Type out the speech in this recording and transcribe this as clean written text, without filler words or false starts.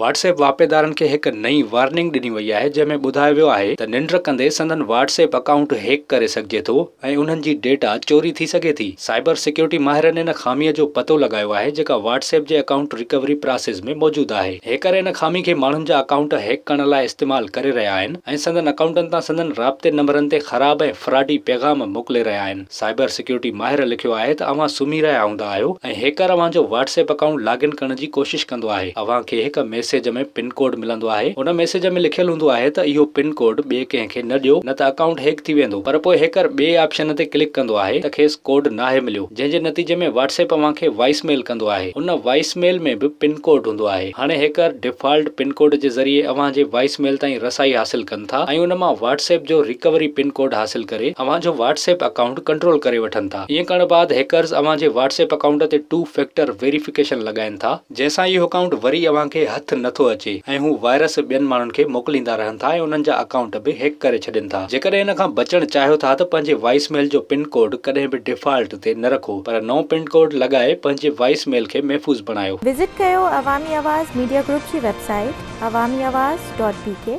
Whats app واهپيدارن کي هڪ نئين وارننگ ڏني وئي آهي جنهن ۾ ٻڌايو ويو آهي ته ننڊ ڪندي سندن واٽس ايپ اڪائونٽ هيڪ ڪري سگهجي ٿو ۽ انهن جي ڊيٽا چوري ٿي سگهي ٿي. سائبر سيڪيورٽي ماهرن ان خامي جو پتو لڳايو آهي جيڪا واٽس ايپ جي اڪائونٽ ريڪوري پراسيس ۾ موجود آهي. هيڪر ان خامي کي ماڻهن جا اڪائونٽ هيڪ ڪرڻ لاء استعمال ڪري رهيا آهن ۽ سندن اڪائونٽن تان سندن رابطي نمبرن تي خراب ۽ فراڊي پيغام موڪلي رهيا آهن. سائبر سيڪيورٽي ماهر لکيو آهي ته اوهان سمهي رهيا هوندا آهيو ۽ هيڪر اوهان جو WhatsApp account log in ڪرڻ جي ڪوشش ڪندو آهي. اوهان کي هڪ ميسيج ۾ پن ڪوڊ ملندو آهي. ان ميسيج ۾ لکيل هوندو آهي ته اهو پن ڪوڊ ٻئي ڪنهن کي نه ڏيو نه ته اڪائونٽ هيڪ ٿي ويندو پر پوء هيڪر ٻئي آپشن تي ڪلڪ ڪندو آهي ته کيس ڪوڊ ناهي مليو جنهن جي نتيجي ۾ واٽس ايپ اوهان کي وائس ميل ڪندو آهي. ان وائس ميل ۾ به پن ڪوڊ هوندو آهي. هاڻي هيڪر ڊيفالٽ پن ڪوڊ جي ذريعي اوهان جي وائس ميل تائين رسائي حاصل ڪن ٿا ۽ ان مان واٽس ايپ جو ريڪوري پن ڪوڊ حاصل ڪري اوهان جو واٽس ايپ اڪائونٽ ڪنٽرول ڪري وٺن ٿا. ائين ڪرڻ بعد هيڪرز اوهان جي واٽس ايپ اڪائونٽ تي ٽو فيڪٽر ويريفڪيشن لڳائين ٿا، جنهن سان اهو اڪائونٽ وري اوهان کي هٿ نه ٿو اچي ۽ هو وائرس ٻين ماڻهن کي موڪليندا رهن ٿا ۽ انهن جا اڪائونٽ به هيڪ ڪري ڇڏين ٿا. جيڪڏهن ان کان بچڻ چاهيو ٿا ته پنهنجي وائس ميل جو پن ڪوڊ ڪڏهن به ڊيفالٽ تي نه رکو پر نئون پن ڪوڊ لڳائي پنهنجي وائس ميل کي محفوظ بڻايو. وزٽ ڪيو عوامي آواز ميڊيا گروپ جي website Awami Awaz dot B K.